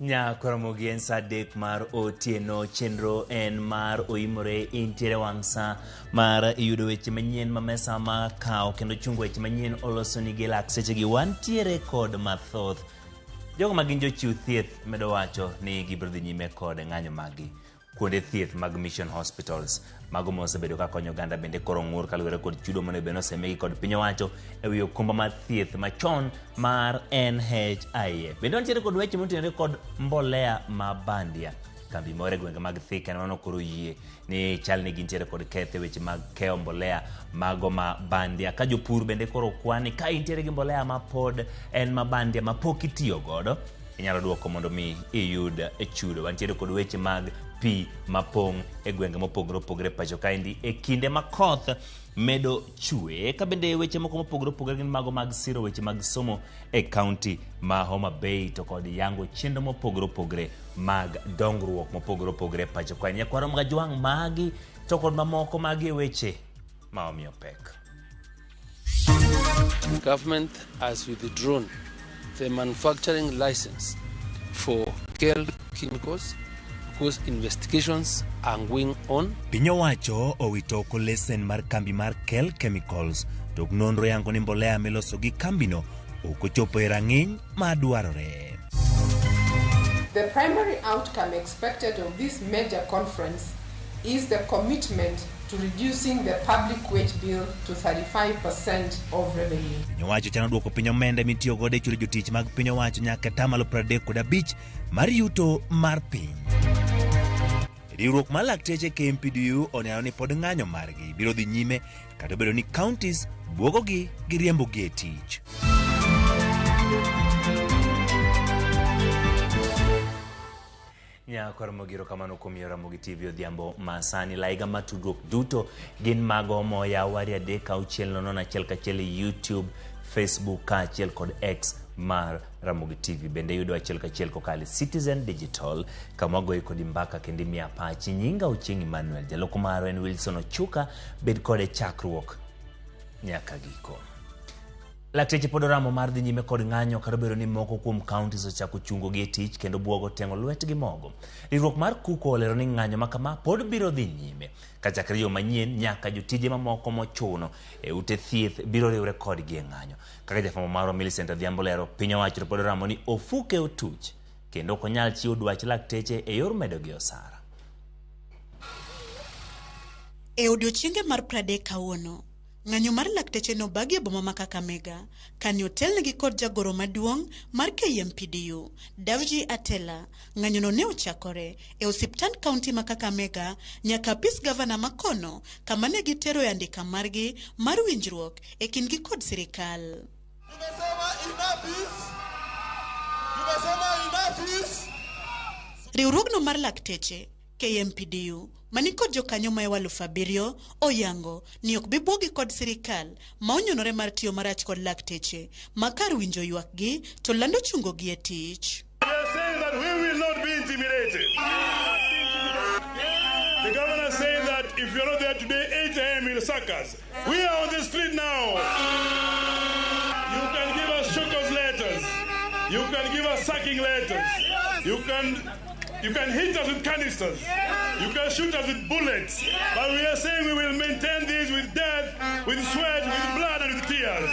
Nyakoromogi en saa 3 mar otieno, chenro en mar oimore intiere wang' sa mar yudo weche manyien ma mesa ma kawo kendo chungo weche manyien olosoni gi lak sechegi wantiere kod mathoth. Jogo ma gin jochiw thieth medo wacho ni gibiro dhi nyime kod ng'anyo maggi kuonde thieth mag Mission Hospitals mago mosebedo ka konyo oganda bende koro ng'ur kaluwore kod chudo monego bed ni osemigi kod piny owacho e wi okumba mar thieth machon mar NHIF. Bende wantiere kod weche motenore kod mbolea ma bandia. Kambi moro e gwenge mag Thika nono koro yie ni chal ni gintiere kod ketho e weche mag keyo mbolea mago ma bandia. Ka jopur bende koro kwani ka intiere gi mbolea ma pod en ma bandia ma pok itiyo godo inyalo duoko mondo mi iyud chudo. Wantiere kod weche mag pi mapong' e gwenge mopogore opogore pacho kaendi e kinde ma koth medo chwe. Ka bende weche moko mopogore opogore gin mago mag siro weche mag somo e kaunti ma Homa Bay to kod yango chenro mopogore opogore mag dongruok mopogore opogore pacho kae. Nyakwaro Mgajwang' magi to kod mamoko magi e weche ma omiyo pek. Government has withdrawn the manufacturing license for Kel Chemicals because investigations are going on. Piny owacho owito oko lesen mar kambi mar Kel Chemicals tok nonro yango ni mbolea miloso gi kambino ok ochopo e rang'iny ma dwarore. The primary outcome expected of this major conference is the commitment to reducing the public wage bill to 35% of revenue. Piny owacho chano duoko piny omenda mitiyo godo e chulo jotich mag piny owacho nyaka atamalo 35 mar yuto mar piny. Riwruok mar lakteche KMPDU oneno ni pod ng'anyo margi biro dhi nyime kata obedo ni counties bwogogi gi riembogi e tich. Nyakor Mogiro kamano kuom yo Ramogi TV odhiambo masani. Laiga ma tudruok duto gin mago moyaw wari 3 6 0 1 1 e YouTube, Facebook kaachiel kod X mar Ramogi TV. Bende yudo achiel kachiel kokalo e Citizen Digital kama wagoye kodi mbaka kendo imiya pachi. Nyinga Ochieng' Emmanuel, jaloko marwa en Wilson Ochuka. Bed kode chakruok nyaka giko. Lakteche pod oramo mar dhi nyime kod ng'anyo kata obedo ni moko kuom counties ochako chungo gi e tich kendo buogo teng'o lwetgi mogo. Riwruok mar KUCO olero ni ng'anyo ma kama pod biro dhi nyime kachakre yo manyien nyaka jotije mamoko mochuno e ute thieth biro riwre kodgi e ng'anyo. Kaka jafwambo marwa Millicent Adhiambo lero, piny owacho to pod oramo ni ofuke otuch kendo ok onyal chiwo dwach lakteche e yor medogi osara. E odiochienge mar 30 kawuono, ng'anyo mar lakteche nobagi e boma ma Kakamega kane otelnegi kod jagoro maduong' mar KMPDU, Davji Atela. Ng'anyono ne ochakore e osiptand kaunti ma Kakamega nyaka apis gavana ma kono kama ne giteroe andika margi mar winjruok e kindgi kod sirikal. Riwruogno mar lakteche KMPDU mani kod jokanyo mayo 7,000 oyango ni ok bi bwogi kod sirikal ma onyonore mar tiyo marach kod lakteche ma kar winjo ywakgi to lando chungo gi e tich. We are saying that we will not be intimidated. The governor said that if you're not there today, 8 a.m. he'll sack us. We are on the street now. You can give us shockers letters. You can give us sacking letters. You can hit us with canisters. You can shoot us with bullets. But we are saying we will maintain this with death, with sweat, with blood and with tears.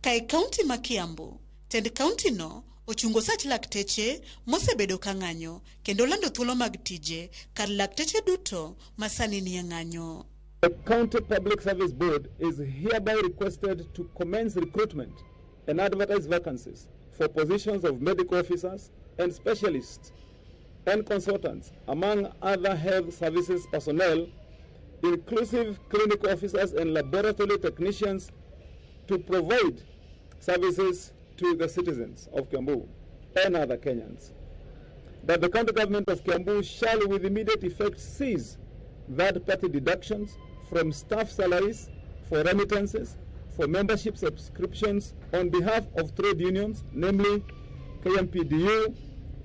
Kae kaunti ma Kiambu, tend kaunti no ochungo sach lakteche mosebedo ka ng'anyo kendo lando thuolo mag tije kar lakteche duto ma sani nie ng'anyo. The County Public Service Board is hereby requested to commence recruitment and advertise vacancies for positions of medical officers and specialists and consultants, among other health services personnel, inclusive clinical officers and laboratory technicians, to provide services to the citizens of Kiambu and other Kenyans. That the county government of Kiambu shall with immediate effect cease third-party deductions from staff salaries for remittances, for membership subscriptions on behalf of trade unions, namely KMPDU,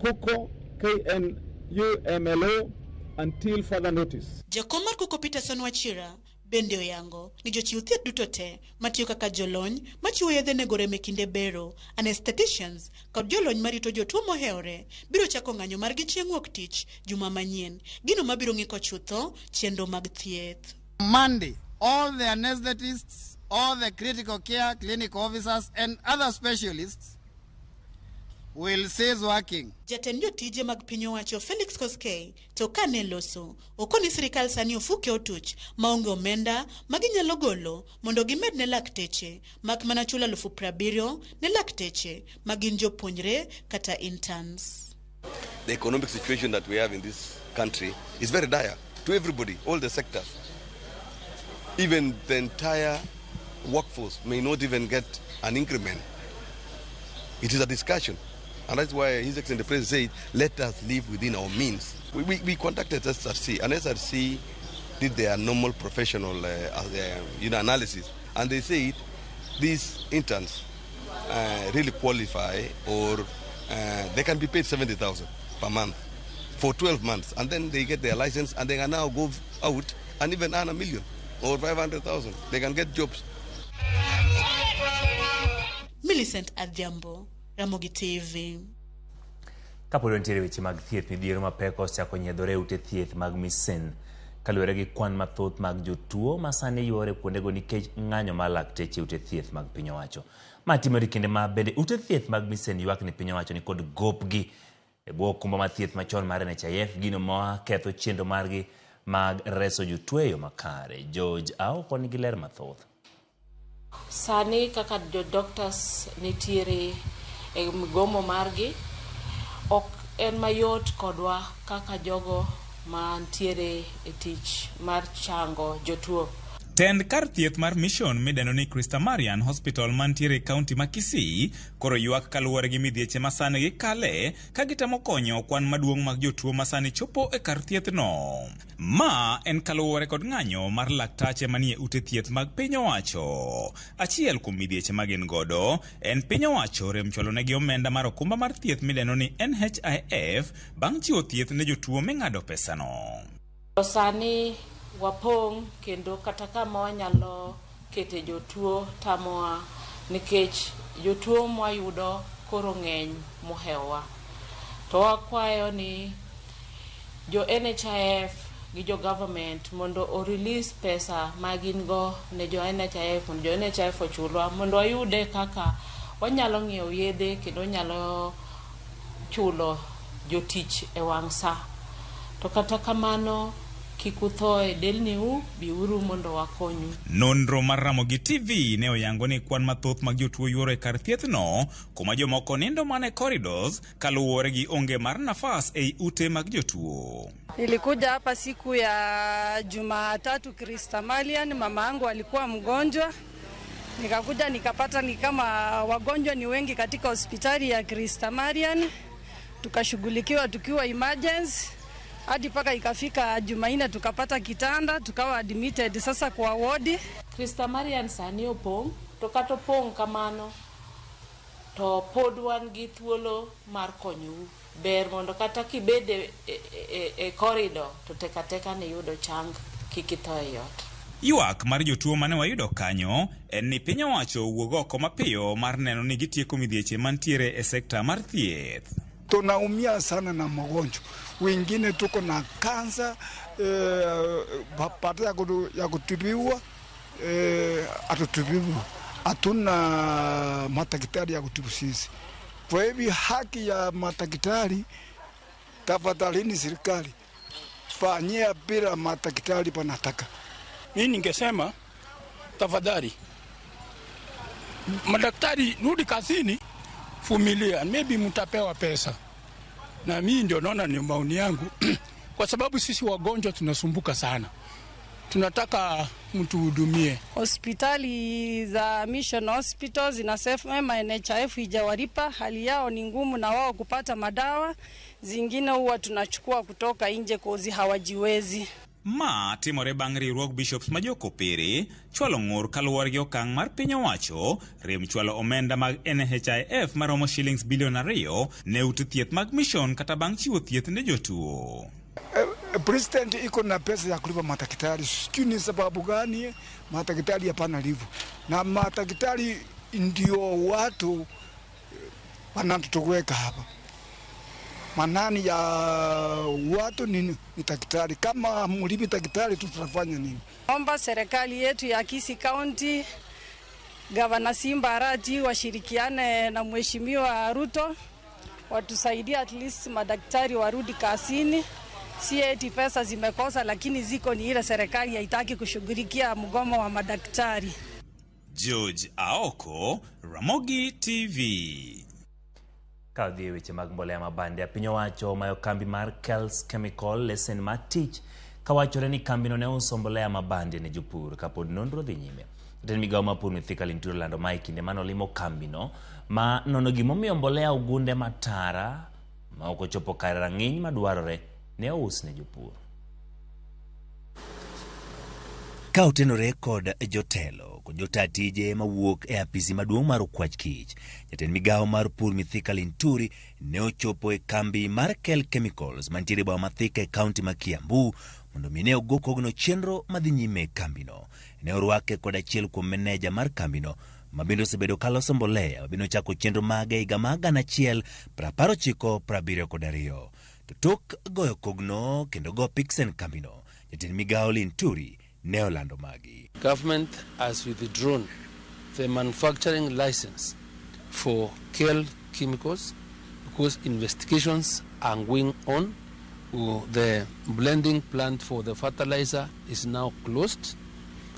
KUCO, KNUMLO, until further notice. Jakom mar KUCO Peterson Wachira Bende oyango ni jochiw thieth duto te matiyo kaka jolony machiwo yedhe nego rem e kinde bero, anesthetists kod jolony marito jotuo mohewore biro chako ng'anyo margi chieng' wuok tich juma manyien, gino mabiro ng'iko chutho chenro mag thieth. Monday, all the anesthetists, all the critical care clinical officers and other specialists will cease working. Jatend jotije mag piny owacho Felix Koskei to kane loso okoni sirikal sani ofuke otuch maonge omenda ma ginyalo golo mondo gimed ne lakteche mak mana chulo 70,000 ne lakteche ma gin jopuonjre kata interns. The economic situation that we have in this country is very dire to everybody, all the sectors. Even the entire workforce may not even get an increment. It is a discussion. And that's why His Excellency the President said, let us live within our means. We contacted SRC, and SRC did their normal professional analysis. And they said these interns really qualify, or they can be paid 70,000 per month for 12 months. And then they get their license, and they can now go out and even earn 1 million or 500,000. They can get jobs. Millicent Adhiambo, Ramogi TV. Kapod nitiere weche mag thieth, midhiero mapek osechako nyiedhore e ute thieth mag Misen kaluwore gi kwan mathoth mag jotuo ma sani yuore kuondego nikech ng'anyo mar lakteche e ute thieth mag piny owacho. Ma timore kinde ma bende ute thieth mag Misen ywak ni piny owacho nikod gopgi e bwo okumba mar thieth machon mar NHIF, gino ma ketho chenro margi mag reso jotuo e yo makare. George Aoko nigi ler mathoth. Sani kaka jo doctors nitiere e mgomo margi, ok en mayot kodwa kaka jogo mantiere e tich mar chango jotuo. Tend kar thieth mar Mission midendo ni Christa Marian Hospital mantiere e kaunti ma Kisii koro ywak kaluwore gi midhieche ma sani gikale ka gitemo konyo kwan maduong' mag jotuo ma sani chopo e kar thiethno. Ma en kaluwore kod ng'anyo mar laktache manie ute thieth mag piny owacho. Achiel kuom midhieche ma gin godo en piny owacho rem chwalo negi omenda mar okumba mar thieth midendo ni NHIF bang' chiwo thieth ne jotuo ming'ado pesano. Sani wapong' kendo kata kama wanyalo kete jotuo tamowa nikech jotuo mwayudo koro ng'eny mohewowa. To wakwayo ni jo NHIF gi jo government mondo o release pesa ma gin go ne jo NHIF mondo jo NHIF ochulwa mondo wayude kaka wanyalo ng'iewo yedhe kendo wanyalo chulo jotich e wang' sa. To kata kamano kik utho e delniu, biuru mondo wakonyu. Nonro mar Ramogi TV ne oyango ni kwan mathoth mag jotuo yuoro e kar thiethno kuma jomoko nindo mana e corridors kaluwore gi onge mar nafas ei ute mag jotuo. Nilikuja hapa siku ya Jumatatu Christa Marian, mama yangu alikuwa mgonjwa. Nikakuja nikapata ni kama wagonjwa ni wengi katika hospitali ya Christa Marian, tukashughulikiwa tukiwa emergency hadi mpaka ikafika Jumanne tukapata kitanda tukawa admitted sasa kwa wodi. Christa Marian sani opong' to kata opong' kamano to pod wan gi thuolo mar konyou. Ber mondo kata kibede e corridor to tek ateka ni yudo chang kik itho e ot. Ywak mar jotuo mane wayudo kanyo en ni piny owacho owuog oko mapiyo mar neno ni gitieko midhieche mantiere e sekta mar thieth. Tunaumia sana na magonjwa, wengine tuko na kansa baada ya kutibiwa hatutibiwa, hatuna madaktari ya kutibu sisi. Kwa hivyo haki ya madaktari, tafadhalini serikali fanyia bila madaktari panataka. Mimi ningesema tafadhali, madaktari rudi kazini, vumilia, maybe mtapewa pesa. Na mimi ndio naona ni maoni yangu kwa sababu sisi wagonjwa tunasumbuka sana, tunataka mtuhudumie. Hospitali za Mission Hospital zinasema NHIF haijawalipa, hali yao ni ngumu na wao kupata madawa. Zingine huwa tunachukua kutoka nje cause hawajiwezi. Ma timore bang' riwruog bishops ma jokopere chwalo ng'ur kaluwore gi okang' mar piny owacho rem chwalo omenda mag NHIF maromo shillings bilion 2 ne ute thieth mag Mission kata bang' chiwo thieth ne jotuo. President iko na pesa ya kulipa madaktari, sijui ni sababu gani madaktari hapana livu, na madaktari ndio watu wanatuweka hapa. Manani ya watu ni daktari. Kama mlipi daktari tutafanya nini? Omba serikali yetu ya Kisii County, Gavana Simba Arati washirikiane na Mheshimiwa Ruto watusaidie at least madaktari warudi kazini. Si eti pesa zimekosa, lakini ziko, ni ile serikali haitaki kushughulikia mgomo wa madaktari. George Aoko, Ramogi TV. Ka odhi e weche mag mbolea mabandia, piny owacho omayo kambi mar Kels Chemical lesen mar tich kawachore ni kambino ne uso mbolea mabandia ne jopur kapod nonro dhi nyime. Jatend migawo mar pur Mithika Linturi olando mae kinde mane olimo kambino ma nono gimomiyo mbolea ogunde matara ma ok ochopo kare rang'iny madwarore ne ous ne jopur. Ka otenore kod jotelo kod jota tije mawuok e apisi maduong' mar Okwach Kich, jatend migawo mar pur Mithika Linturi ne ochopo e kambi mar Kel Chemicals mantiere e boma ma Thika e kaunti ma Kiambu mondo mi ne ogo kogno chenro madhi nyime e kambino. Ne orwake kod achiel kuom meneja mar kambino ma bende osebedo kaloso mbolea ma bende ochako chenro mage higa mar 1992. To tok goyo kogno kendo go piksen kambino, jatend migawo Linturi ne olando magi. Government has withdrawn the manufacturing license for Kel Chemicals because investigations are going on. The blending plant for the fertilizer is now closed,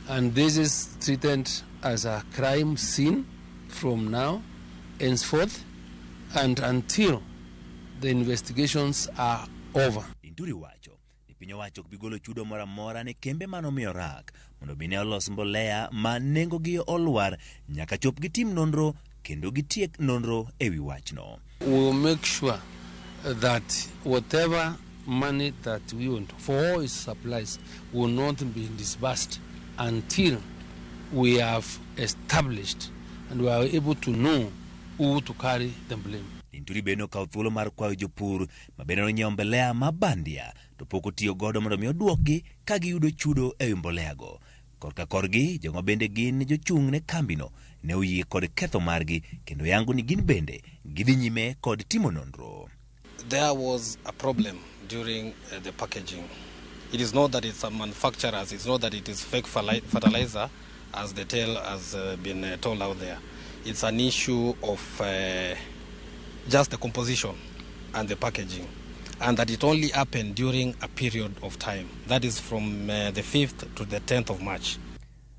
and this is treated as a crime scene from now henceforth and until the investigations are over. Linturi wacho ni piny owacho ok bi golo chudo moro amora ne kembe manomiyo rak mondo mi ne olos mbolea ma nengogi olwar nyaka chop gitim nonro kendo gitiek nonro ewi wachno. We will make sure that whatever money that we want for all its supplies will not be disbursed until we have established and we are able to know who to carry the blame. Linturi bende okawo thuolo mar kwayo jopur ma bende nonyiewo mbolea ma bandia to pok otiyo godo mondo mi oduokgi ka giyudo chudo ewi mboleago. Korka korgi, jogo bende gin jochung' ne kambino ne oyie kod ketho margi kendo yango ni gin bende gidhi nyime kod timo nonro. There was a problem during the packaging. It is not that it's a manufacturers, it's not that it is fake fertilizer as the tale has been told out there. It's an issue of just the composition and the packaging, and that it only happened during a period of time. That is from the 5th to the 10th of March.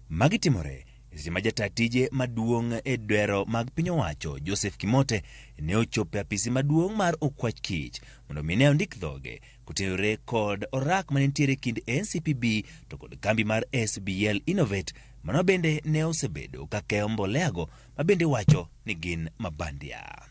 Magi timore seche ma jata tije maduong' e dwero mag piny owacho Joseph Kimote ne ochopo e apisi maduong' mar Okwach Kich mondo mi ne ondik dhoge kotenore kod orak mane nitiere kind NCPB to kod kambi mar SBL Innovate mano bende ne osebedo ka keyo mboleago ma bende wacho ni gin mabandia.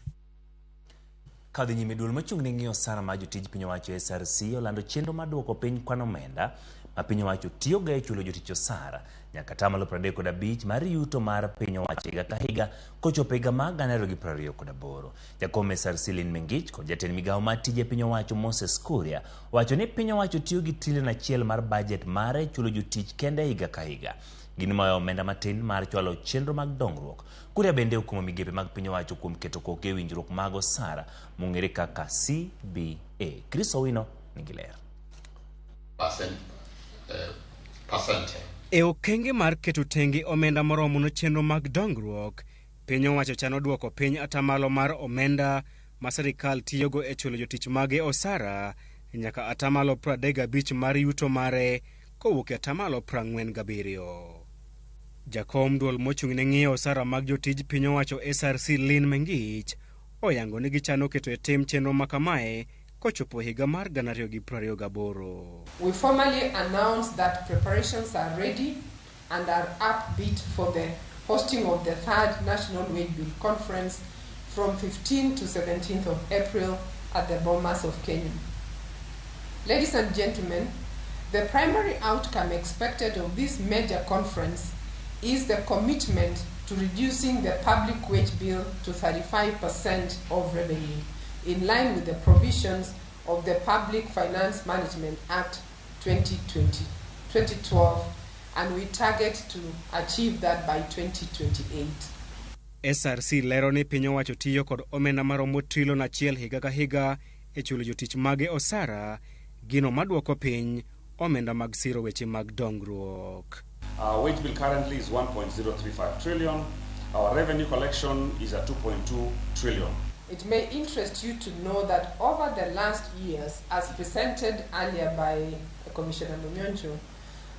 Kadhi nyime, duol mochung' ne ng'iyo osara mar jotij piny owacho SRC olando chenro mar duoko piny kwan omenda ma piny owacho tiyogo e chulo jotich osara nyaka 35% mar yuto mar piny owacho higa ka higa kochopo higa mar 2028. Jakom SRC Lynn Mengich kod jatend migawo mar tije piny owacho Moses Kuria owacho ni piny owacho tiyo gi trilion 1 mar bajet mare chulo jotich kende higa ka higa. Gin moyo omenda matin mar chwalo chenro mag dongruok. Kuria bende okumo migepe mag piny owacho kuom keto koke e winjruok mag osara mong'ere kaka CBA. Chris Owino nigi ler. E okenge mar keto tenge omenda moromo ne chenro mag dongruok, piny owacho chano duoko piny atamalo mar omenda ma sirikal tiyogo e chulo jotich mage osara nyaka atamalo 35 mar yuto mare kowuok e atamalo 47. Jakom duol mochung' ne ng'iyo osara mag jotij piny owacho SRC Lynn Mengich oyango ni gichano keto e tim chenro ma kamae kochopo higa mar 2028. We formally announced that preparations are ready and are upbeat for the hosting of the third National Wage Bill Conference from 15 to 17th of April at the Bomas of Kenya. Ladies and gentlemen, the primary outcome expected of this major conference is the commitment to reducing the public wage bill to 35% of revenue, in line with the provisions of the Public Finance Management Act 2012, and we target to achieve that by 2028. SRC lero ni piny owacho tiyo kod omenda maromo trilion 1 higa ka higa e chulo jotich mage osara, gino maduoko piny omenda mag siro weche mag dongruok. Our wage bill currently is 1.035 trillion. Our revenue collection is at 2.2 trillion. It may interest you to know that over the last years, as presented earlier by Commissioner Monyoncho,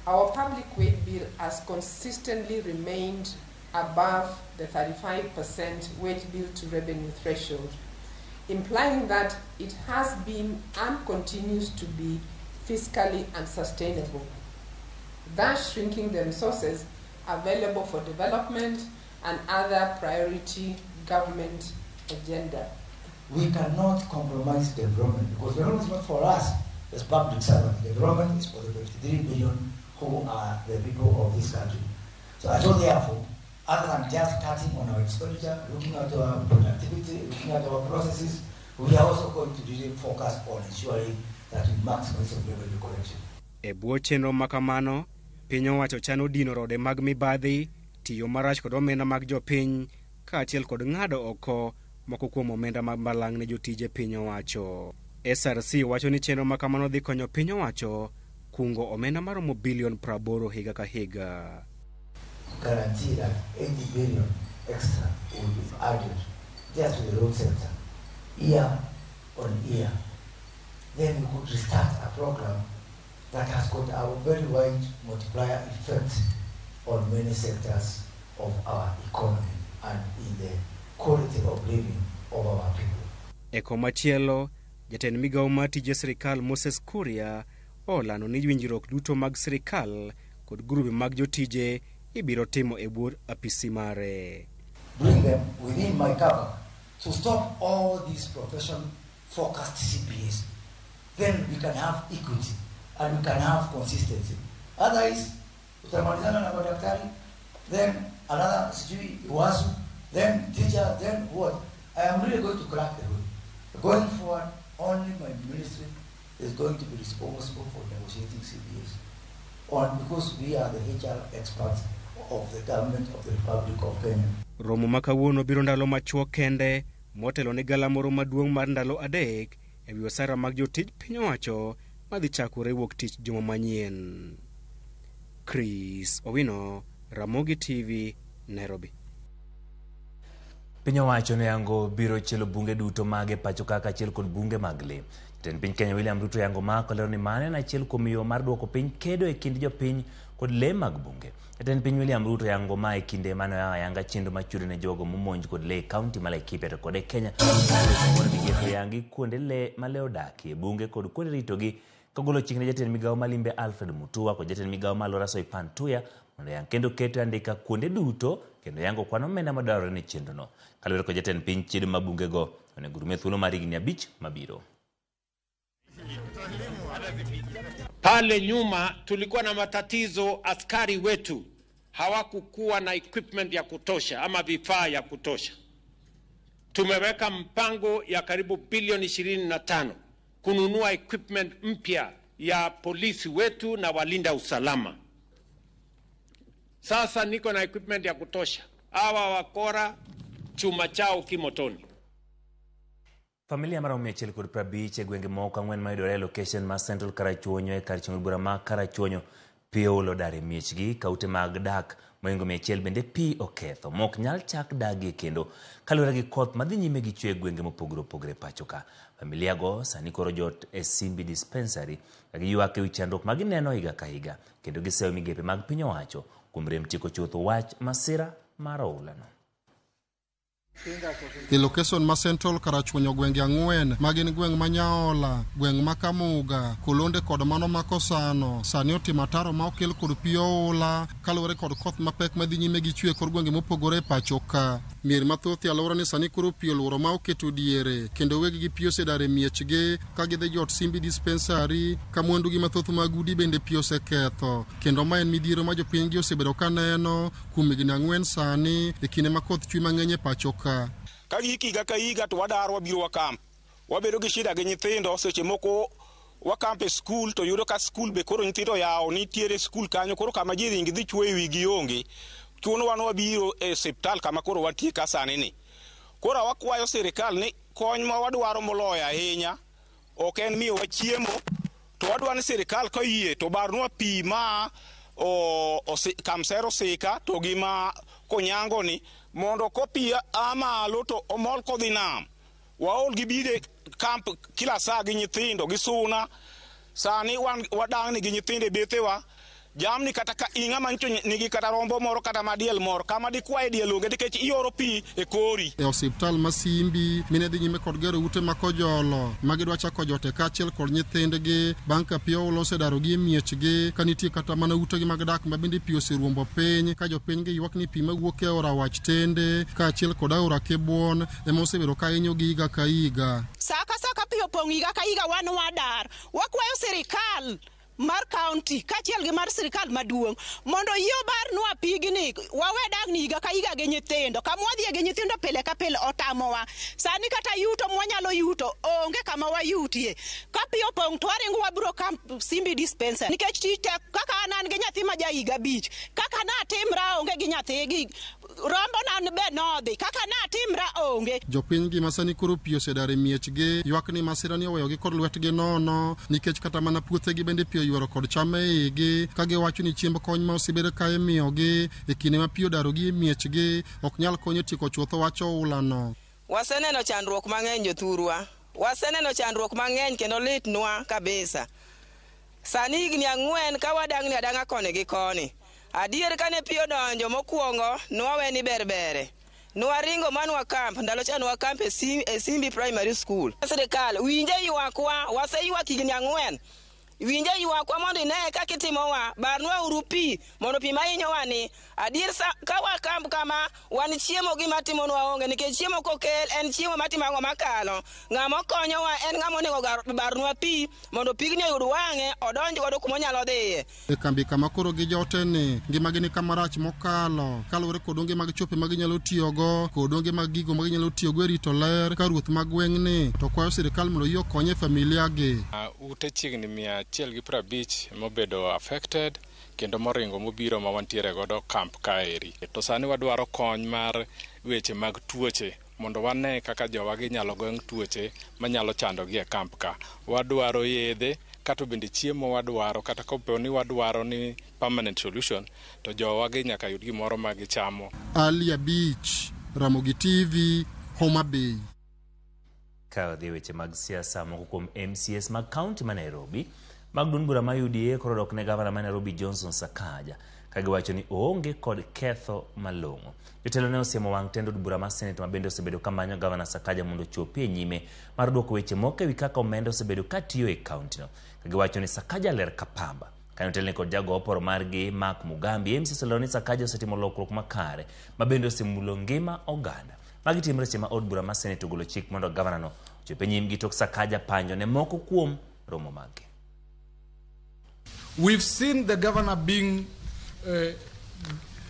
our public wage bill has consistently remained above the 35% wage bill to revenue threshold, implying that it has been and continues to be fiscally unsustainable, thus shrinking the resources available for development and other priority government agenda. We cannot compromise development, because development is not for us as public servants. Development is for the 53 million who are the people of this country. So I thought, therefore, other than just cutting on our expenditure, looking at our productivity, looking at our processes, we are also going to really focus on ensuring that we maximize revenue collection. E bwo chenro makamano, piny owacho chano dino rode mag mibadhi, tiyo marach kod omenda mag jopiny, kaachiel kod ng'ado oko moko kuom omenda mag balang' ne jotije piny owacho. SRC wacho ni chenro makamano dhi konyo piny owacho kungo omenda maromo bilion 80 higa ka higa. Guarantee that 80 billion extra will be added just to the road sector year on year. Then we could restart a program that has got a very wide multiplier effect on many sectors of our economy and in the quality of living of our people. E komachielo, jatend migawo mar tije sirikal Moses Kuria olando ni winjruok duto mag sirikal kod grube mag jotije ibiro timo e bwo apisi mare. Bring them within my cover to stop all these profession-focused CBAs. Then we can have equity and we can have consistency. Otherwise, utamalizana na madaktari, then another sijui wasu, then teacher, then what? I am really going to crack the whip. Going forward, only my ministry is going to be responsible for negotiating CBAs, because we are the HR experts of the government of the Republic of Kenya. Romo ma kawuono biro ndalo machuok kende motelo ne galamoro maduong' mar ndalo 3 e wi osara mag jotij piny owacho madhi chakore wuok tich juma manyien. Chris Owino, Ramogi TV, Nairobi. Piny owacho noyango biro chielo bunge duto mage pacho kaka achiel kod bunge mag lee. Jatend piny Kenya William Ruto yango ma kolero ni mano en achiel kuom yo mar duoko piny kedo e kind jopiny kod lee mag bunge. Jatend piny William Ruto yango ma e kinde mane oyawo ayanga chenro machudo ne jogo momonj kod lee e kaunti ma Laikipia to kod e Kenya. Migepe oyangi kuonde lee ma lee odakie, bunge kod kuonde ritogi kogolo chik ne jatend migawo ma Limbe Alfred Mutua kod jatend migawo ma Alwora Soipan Tuya mondo oyang kendo keto andika kuonde duto kendo yango kwan omenda madwarore ne chenrono. Kaluwore kod jatend piny, chiedo ma bungego onego rum e thuolo mar higni 5 mabiro. Pale nyuma tulikuwa na matatizo, askari wetu hawakukuwa na equipment ya kutosha ama vifaa ya kutosha. Tumeweka mpango ya karibu bilioni 25 kununua equipment mpya ya polisi wetu na walinda usalama. Sasa niko na equipment ya kutosha. Hawa wakora chuma chao kimotoni. Familia maromo 150 e gwenge moko 4 mayudore e location ma Central Karachuonyo e kar chungo bura ma Karachuonyo pi oulo dar e miechgi ka ute mag dak mohingo 100 bende pi oketho mok nyal chak dagie kendo kaluwore gi koth madhi nyime gi chwe e gwenge mopogore opogore pacho ka. Familia go sani koro jot e Simbi Dispensary ka giywak ewi chandruok ma gineno higa ka higa kendo giseyo migepe mag piny owacho kuom rem tieko chuth wach masira mar oulano. E location ma Central Karachuonyo gwenge 4 magin gweng' ma Nyaola, gweng' ma Kamuga, Kolonde kod mano ma Kosano sani otimo ataro ma okel kod pi oula kaluwore kod koth mapek madhi nyime gi chwe kor gwenge mopogore e pacho ka. Mier mathoth e alwora ni sani koro pi oluoro ma oketo diere kendo weg gi pi osedar e miechgi ka gidhi jot Simbi Dispensary ka mwandugi mathoth mag udi bende pi oseketho kendo ma en midhiero ma jopiny gi osebedo ka neno kuom higni 4 sani e kinde ma koth chwe mang'eny e pacho ka. Ka gik higa ka higa to wadar wabiro wakam. Wabedo gi shida gi nyithindo seche moko wakamp e skul to yudo ka skul be koro nyithindo yawo nitiere skul kanyo koro kama ji ringi dhi chwoyo wigi onge. Chunowa ni wabiro e osiptal kama koro wantie ka sani ni. Koro wakwayo sirikal ni kony ma wadwaro moloyo ahinya ok en miyowa chiemo, to wadwa ni sirikal koyie to barnwa pi ma Kamsero Sika to gi ma Konyango ni mondo kopi a malo to omol kodhi nam. Waol gi bide kamp kila saa gi nyithindo gi suna. Sani wan wadang'ni gi nyithindo e bethewa. Jamni kata ka ing'ama nyicho nigi kata rombo moro kata madiel moro kama dikwaye diel onge nikech ioro pi e kori. E osiptal ma Simbi mine dhi nyime kod gero ute ma Kojolo ma gidwa chako jote kaachiel kod nyithindgi bang' ka pi oula osedarogi e miechgi ka nitie kata mana utegi mag dak ma bende pi oseruombo piny ka jopiny gi ywak ni pi mawuok e aora Wach Tende kaachiel kod aora Kibwon ema osebedo ka hinyogi higa ka higa. Saa ka saa ka pi opong' higa ka higa wan wadar. Wakwayo sirikal mar county kaachiel gi mar sirikal maduong' mondo oyie obarnwa pigni wawe dang'ni higa ka higa gi nyithindo. Kama wadhiye gi nyithindo pile ka pile otamowa. Sani kata yuto mwanyalo yuto onge kama wayutie. Ka pi opong' to waringo wabiro kamp Simbi dispensary nikech tich tek. Kaka an gi nyathi ma ja higa 5, kaka natimra onge gi nyathi gi rombo nan be nodhi, kaka natimra onge. Jopiny gi ma sani koro pi osedar e miechgi ywak ni masira ni oweyogi kod lwetgi nono nikech kata mana puothegi bende pi oywero kod cham e igi ka giwacho ni chiemb kony ma osebedo ka imiyogi e kinde ma pi odarogi e miechgi ok nyal konyo tieko chutho wach oulano. Waseneno chandruok mang'eny jothurwa. Waseneno chandruok mang'eny kendo litnwa kabisa. Sani higni 4 ka wadang'ni adang'a koni gi koni. Adier kane pi odonjo mokwongo nwawe ni berbere. Nwaringo manwa kamp, ndalo cha nwa kamp e Simbi Primary School. Sirikal winje ywakwa, waseywak higni 4. Winje ywakwa mondo ine kaka itimowa, barnwa uru pi mondo pi mahinyowa ni. Adier ka wakamp kama wan chiemo gima timonwa onge nikech chiemo kokel en chiemo matimo ang'o makalo. Ng'ama okonyowa en ng'ama onego barnwa pi mondo pigni oyud wang'e odonj godo kuma onyalo dhiye. E kambi kama koro gijote ni ngimagi ni kama rach mokalo kaluwore kod onge mag chope ma ginyalo tiyogo kod onge mag gigo ma ginyalo tiyogo e rito ler ka ruoth mag gweng'ni to kwayo sirikal mondo oyie okony e familia gi. Ute chiegni 150 mobedo affected kendo moringo mobiro ma wantiere godo kamp kaeri. To sani wadwaro kony mar weche mag tuoche mondo wane kaka jowagi nyalo geng' tuoche manyalo chandogi e kamp ka. Wadwaro yedhe kata bende chiemo wadwaro, kata kopo ni wadwaro ni permanent solution to jowagi nyaka yud gimoro ma gichamo. Ali Abich, Ramogi TV, Homa Bay. Ka odhi weche mag siasa, moko kuom MCS mag kaunti ma Nairobi mag duond bura ma UDA koro dok ne gavana ma Nairobi Johnson Sakaja ka giwacho ni oonge kod ketho malong'o. Jotelo ne osiemo wang' tend od bura mar Senate ma bende osebedo ka manyo gavana Sakaja mondo ochopi e nyime mar duoko weche moko ewi kaka omenda osebedo ka tiyo e kauntino. Ka giwacho ni Sakaja ler ka pamba. Kanyo otelne kod jago oporo margi Mark Mugambi, MCS olero ni Sakaja osetimo lokruok makare ma bende osemulo ngima oganda. Magi timre seche ma od bura mar Senate ogolo chik mondo gavanano ochop e nyimgi tok Sakaja panjo ne moko kuom romo maggi. We've seen the governor being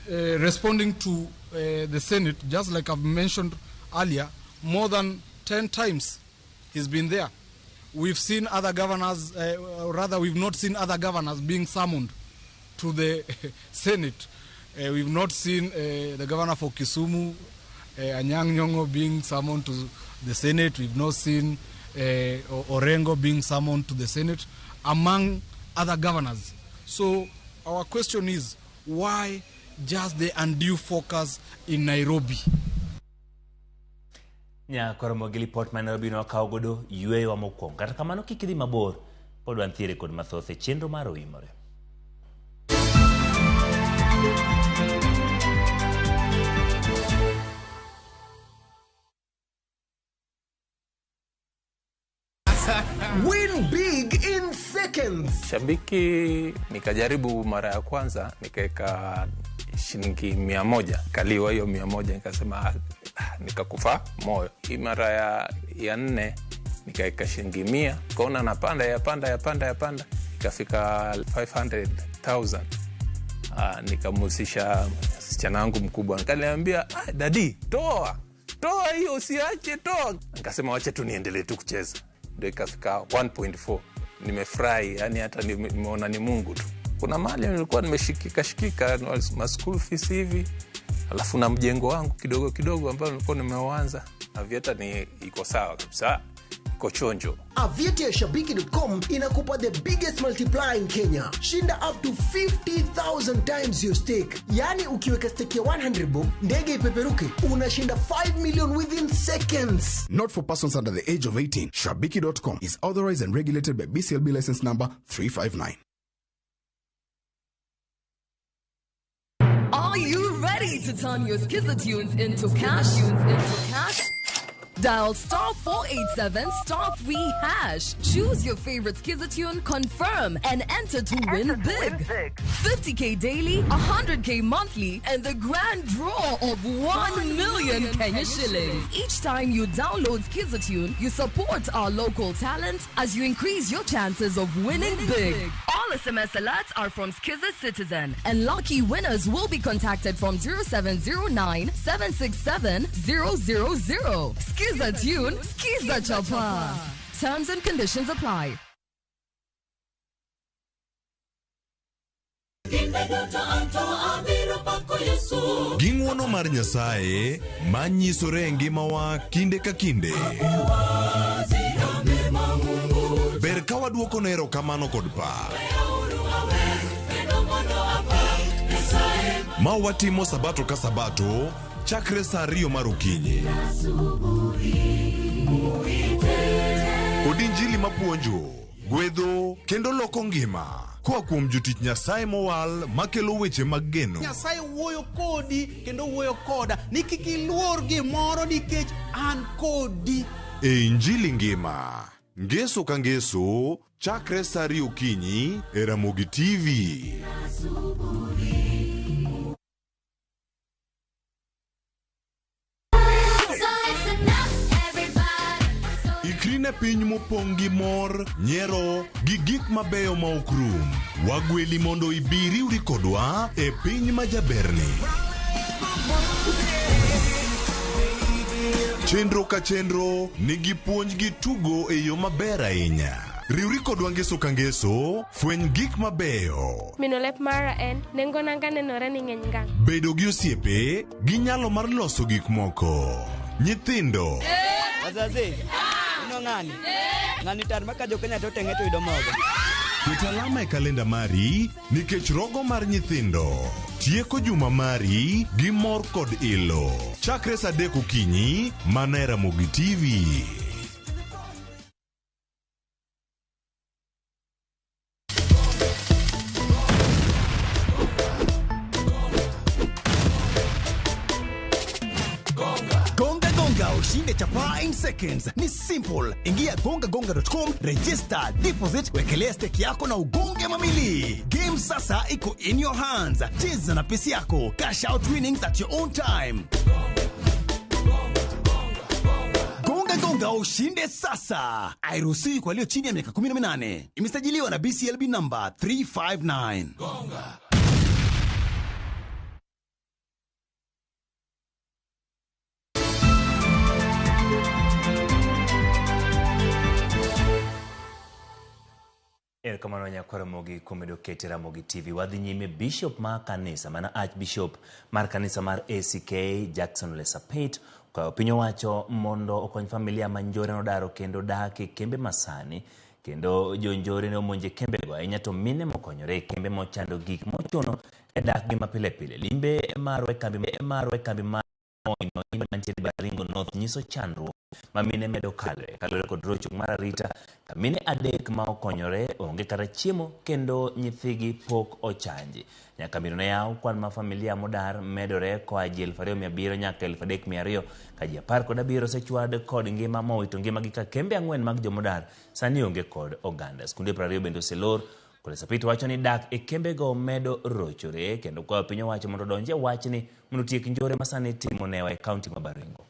responding to the Senate, just like I've mentioned earlier, more than 10 times he's been there. We've seen other governors, or rather we've not seen other governors being summoned to the Senate. We've not seen the governor for Kisumu, Anyang' Nyong'o, being summoned to the Senate. We've not seen Orengo being summoned to the Senate, among other governors. So our question is, why just the undue focus in Nairobi? Nyakoromo gi lipot ma Nairobi nokawo godo yweyowa mokwongo. Kata kamano kik idhi mabor, pod wantiere kod mathoth e chenro mar Oimore. Win big in seconds. Shabiki nikajaribu mara ya kwanza nikaweka shilingi 100, kaliwa hiyo 100, nikasema nikakufa moyo. Hii mara ya 4 nikaweka shilingi 100, kaona napanda ya panda ikafika 500,000. Nikamhusisha msichana wangu mkubwa, nikaniambia daddy toa. Toa hiyo, usiache, toa. Nikasema wacha tu niendelee tu kucheza, ndio ikafika 1.4. Nimefurahi, yani hata nimeona ni Mungu tu. Kuna mali nilikuwa nimeshikika shikika ma school fees hivi, alafu na mjengo wangu kidogo kidogo ambao nilikuwa nimeuanza. Aviator ni iko sawa kabisa, iko chonjo. Aviator ya Shabiki.com inakupa the biggest multiplier in Kenya. Shinda up to 50,000 times your stake. Yani ukiweka stake ya 100 bob, ndege ipeperuke, unashinda 5 million within seconds. Not for persons under the age of 18. Shabiki.com is authorized and regulated by BCLB license number 359. Are you ready to turn your Skiza tunes into cash? Dial star 487 star 3 hash. Choose your favorite Skiza tune, confirm, and enter to win big. 50K daily, 100K monthly, and the grand draw of 1 million Kenya shillings. Each time you download Skiza tune, you support our local talent as you increase your chances of winning big. All SMS alerts are from Skiza Citizen, and lucky winners will be contacted from 0709 767 000. Skiza tune, Skiza Chapa. Terms and conditions apply. Gi ng'uono mar Nyasaye manyisore e ngimawa kinde ka kinde. Ber ka waduoko ne erokamano kod pak. Ma watimo sabato ka sabato chakre saa 2 mar okinyi. Kod injili mapuonjo, gwedho kendo loko ngima koa kuom jotich Nyasaye mowal makelo weche mag geno. Nyasaye wuoyo kodi kendo wuoyo koda ni kik iluor gimoro nikech an kodi. E injili ngima, ngeso ka ngeso chakre saa 2 okinyi e Ramogi TV. Ikri ne piny mopong' gi mor, nyiero gi gik mabeyo ma ok rum. Wagweli mondo ibi riwri kodwa e piny ma jaberni. Chenro ka chenro nigi puonj gi tugo e yo maber ahinya. Riwri kodwa ngeso ka ngeso, fweny gik mabeyo. Mino lep mara en, nengo nanga nenore ni ng'eny ngang'. Bedo gi osiepe gi nyalo mar loso gik moko. Nyithindo. Wazazi. Ng'ani. Ng'ani tar maka jo Kenya to tenge to yudo mogo. Ket alama e kalenda mari nikech rogo mar nyithindo tieko juma mari gi mor kod ilo. Chakre saa 3 okinyi mana e Ramogi TV. Ushinde chapaa in seconds. Ni simple. Ingia gongagonga.com, register, deposit, wekelea stake yako na ugonge mamili. Game sasa iko in your hands. Cheza na pesa yako. Cash out winnings at your own time. Gonga gonga ushinde sasa. Hairuhusiwi kwa walio chini ya miaka 18. Imesajiliwa na BCLB number 359. Gonga. Erokamano nyakwar Ramogi kuom medo kete Ramogi TV. Wadhi nyime Bishop mar kanisa mana Archbishop mar kanisa mar ACK Jackson Lesapet kwayo piny owacho mondo okony familia ma njore nodaro kendo dak e kembe masani kendo jonjore ne omonje kembego ahinya to mine mokonyore e kembe mochando gik mochuno e dakgi mapile pile. Limbe marwa e kambi mar mantiere Baringo North nyiso chandruok ma mine medo kale kaluwore kod rochruok mar arita ka mine 3 ma okonyore onge kata chiemo kendo nyithigi pok ochanji. Nyaka mbino ne yaw kwan ma familia modar medore koa ji 2700 nyaka 3200 ka ji 17 osechwad kod ngima mowito ngimagi ka kembe 4 mag jomodar sani onge kod oganda. Skunde 20 bende oselor. Kolesapit wacho ni dak e kembego medo rochore kendo kwayo piny owacho mondo odonje wachni mondo otiek njore ma sani timo newa e kaunti ma Baringo.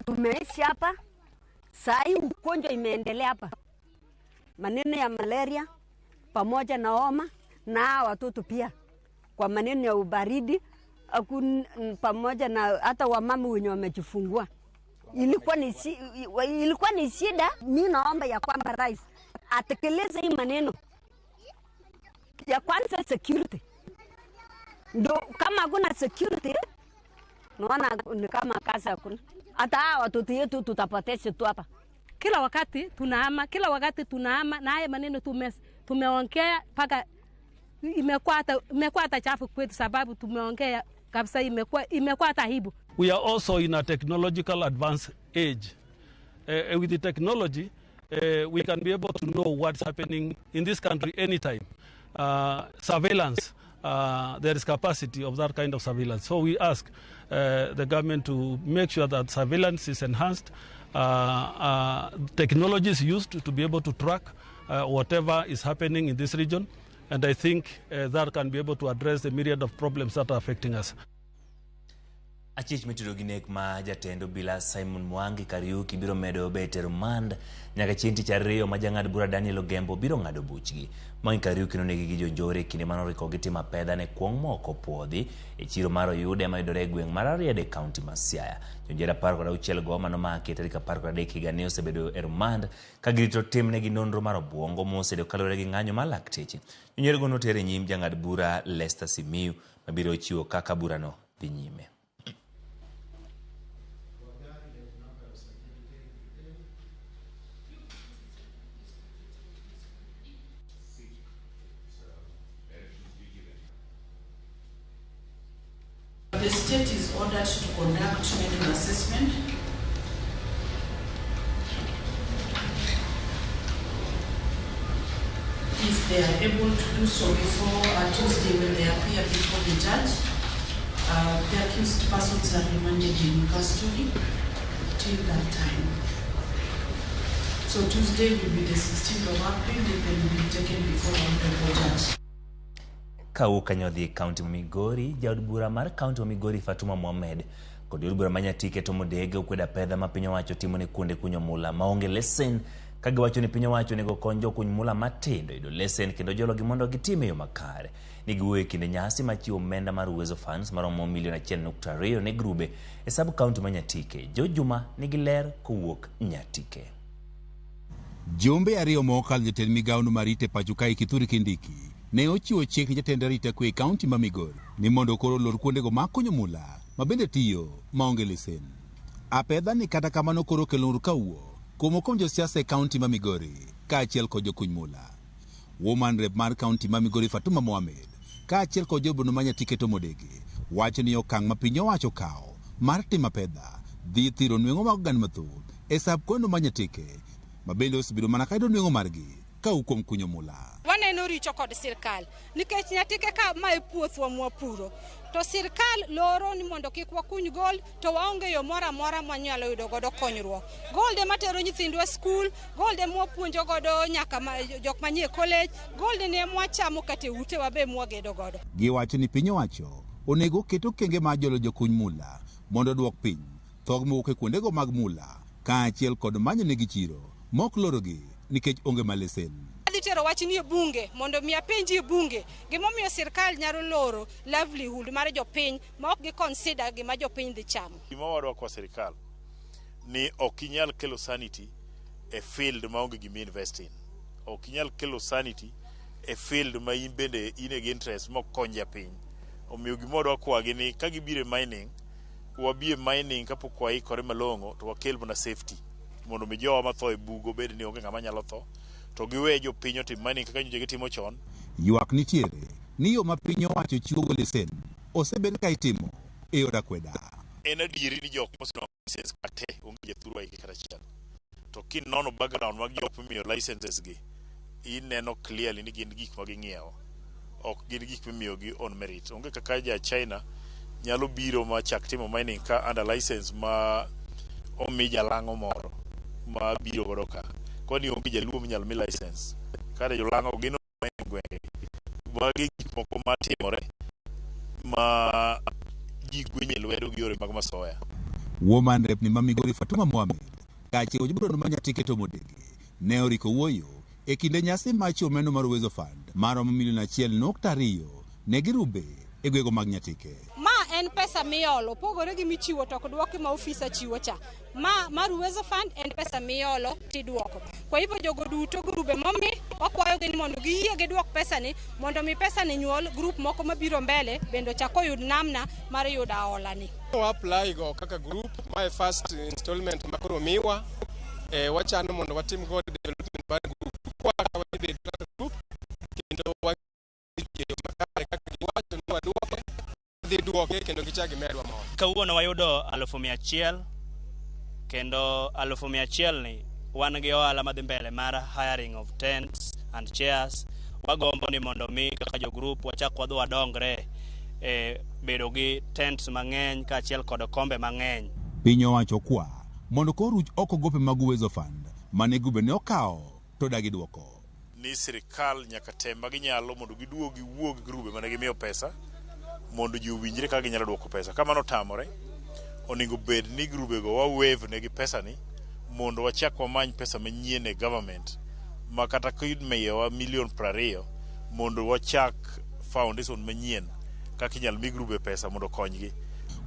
Tumeishi hapa saa hii ugonjwa imeendelea hapa, maneno ya malaria pamoja na homa na watoto pia kwa maneno ya ubaridi Hakuna pamoja na hata wamama wenye wamejifungua. Ilikuwa ni shida. Mimi naomba ya kwamba rais atekeleze hii maneno. Ya kwanza security. Ndio kama hakuna security, naona ni kama kazi hakuna. Hata watoto yetu tutapoteza tu hapa. Kila wakati tunahama, kila wakati tunahama, na haya maneno tumeongea mpaka imekuwa hata chafu kwetu, sababu tumeongea kabisa, imekuwa hata aibu. We are also in a technological advanced age. With the technology, we can be able to know what's happening in this country anytime. Surveillance, there is capacity of that kind of surveillance. So we ask the government to make sure that surveillance is enhanced, technology is used to be able to track whatever is happening in this region. And I think that can be able to address the myriad of problems that are affecting us. Achich mitudo gi nek ma jatend obila Simon Mwangi Kariuki biro medo bet e remand nyaka chieng' tich ariyo ma jang'ad bura Daniel Ogembo biro ng'ado buchgi. Mwangi Kariuki nonegi gi jonjore e kinde manoriko gitimo apedha ne kuong' moko puodhi e chiro mar Oyude mayudore e gweng' mar Rarieda e kaunti ma Siaya. Jonjore 16 go manomaki tarik 13 higani osebedo e remand ka girito timnegi nonro mar obuongo mosebedo kaluwore gi ng'anyo mar lakteche. Jonjorego noter e nyim jang'ad bura Lester Simiyu mabiro chiwo kaka burano dhi nyime. The state is ordered to conduct medical assessment. If they are able to do so before Tuesday when they appear before the judge, the accused persons are remanded in custody till that time. So Tuesday will be the 16th of April, they will be taken before the honorable judge. Kawuok kanyo dhi e kaunti ma Migori, jaod bura mar kaunti ma Migori Fatuma Mohamed kod jaod bura ma Nyatike Tom Odege okwedo apedha ma piny owacho timo ne kuonde kunyo mula maonge lesen, ka giwacho ni piny owacho onego kony jokuny mula matindo yudo lesen kendo jologi mondo gitim e yo makare. Ni giwuoyo e kinde nyasi mar chiwo omenda mar Uwezo Funds maromo milion 1.2 ne grube e sub kaunti ma Nyatike. George Juma nigi ler kowuok Nyatike. Jumbe ariyo mokalo jatend migawono mar rit e pacho kae Kithure Kindiki ne ochiwo chik ne jatend arita kwe e kaunti ma Migori ni mondo koro olor kuondego mag kunyo mula ma bende tiyo maonge lesen. Apedha ni kata kamano koro okelo ng'ur kawuok kuom okom josiasa e kaunti ma Migori kaachiel kod jokuny mula. Woman Rep mar kaunti ma Migori Fatuma Mohamed kaachiel kod jobono ma Nyatike Tom Odege wacho ni okang' ma piny owacho okawo mar timo apedha dhi thiro nweng'o mag oganda mathoth e sab kono ma Nyatike ma bende osebedo mana ka yudo nweng'o margi kawuok kuom kunyo mula. Waneno richo kod sirkal nikech Nyatike ka ma e puothwa mwapuro to sirkal loro ni mondo kik wakuny gold to waonge yo moro amora mwanyalo yudo godo konyruok. Gold ema tero nyithindwa e skul, gold ema wapuonjo godo nyaka jok manie college, gold ni ema wachamo kata e utewa be mwagedo godo. Giwacho ni piny owacho onego oket okenge mar jolo jokuny mula mondo oduok piny thog mowuok e kuondego mag mula kaachiel kod manyo negi chiro mok lorogi nikech onge mar lesen. Adhi tero wach ni e bunge mondo mi apenji e bunge gimomiyo sirkal nyalo loro livelihood mar jopiny ma ok gi consider gima jopiny dhi chamo. Gima wadwa kwa sirkal ni ok inyal kelo sanity e field maonge gima invest in. Ok inyal kelo sanity e field ma in bende in e gi interest mok kony japiny. Omiyo gima wadwa kwagi ni ka gibiro e mining, wabi e mining kapok waikore malong'o to wakel mana safety mondo mi jowa matho e bugo bed ni onge ng'ama nyalo tho to giwe jopiny otim mining kaka nyocha gitimo chon. Ywak nitiere ni yo ma piny owacho chiwogo lesen osebed ka itimo e yor akweda. En adieri ni jok mosenwang'o license ka te onge jathurwa hike kata achiel. To kinono background mag jok mimiyo licenses gi, ineno clearly ni gin gik ma ging'iewo, ok gin gik mimiyogi on merit. Onge kaka ja China nyalo biro ma chak timo mining ka under license ma omi jalang'o moro ma biro godo ka. Kwani onge jaluo minyalo mi license. Kare jolang'o gin mining gwenge. Magi gik moko matimore ma ji gwenye lwedo gi yore mag masoya. Woman Rep ni ma Migori Fatuma Mohamed kaachiel kod jobono ma Nyatike Tom Odege ne oriko wuoyo e kinde nyasi mar chiwo omenda mar Uwezo Fund maromo milion 1.2 ne girube e gwenge mag Nyatike. Ma en pesa miolo, opogore gi michiwo to ok dwoki ma ofisa chiwo cha. Ma mar Uwezo Fund en pesa miolo tiduoko. Kwa hivyo jogo duto grube momi wakwayogi ni mondo giyie giduok pesa ni mondo mi pesa ni nyuol group moko mabiro mbele bende ochak oyud namna mar yudo hola ni. Wa apply go kaka group mae first installment ma koro miwa wachano mondo watim go development mar group kwa wadhi bedo kaka group kendo wa makare kaka giwacho ni waduoke dhi duoke kendo gichak gimedwa moro. Kawuono wayudo 100,000 kendo 100,000 ni wan gi ohala madhi mbele mar hiring of tents and chairs. Wagombo ni mondo mi kaka jo group wachak wadhi wadongre e bedo gi tents mang'eny kaachiel kod kombe mang'eny. Piny owacho kwa mondo koro ruch oko gope mag Uwezo Fund mane grube ne okawo to dagi duoko. Ni sirikal nyaka tem ma ginyalo mondo giduog giwuo gi grube mane gimiyo pesa mondo ji owinjre kaka ginyalo duoko pesa. Ka mano otamore, onego bed ni grubego wa waive negi pesa ni mondo wachak wamany pesa manyien e government ma kata kimiyowa milion 20 mondo wachak foundation manyien kaka inyalo mi grube pesa mondo okonygi.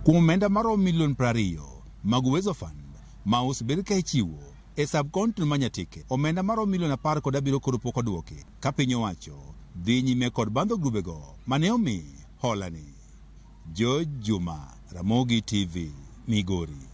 Kuom omenda maromo milion 20 mag Uwezo Fund ma osebed ka ichiwo e sub county ma Nyatike, omenda maromo milion 17 koro pok oduoki ka piny owacho dhi nyime kod bandho grubego mane omi hola ni. George Juma, Ramogi TV, Migori.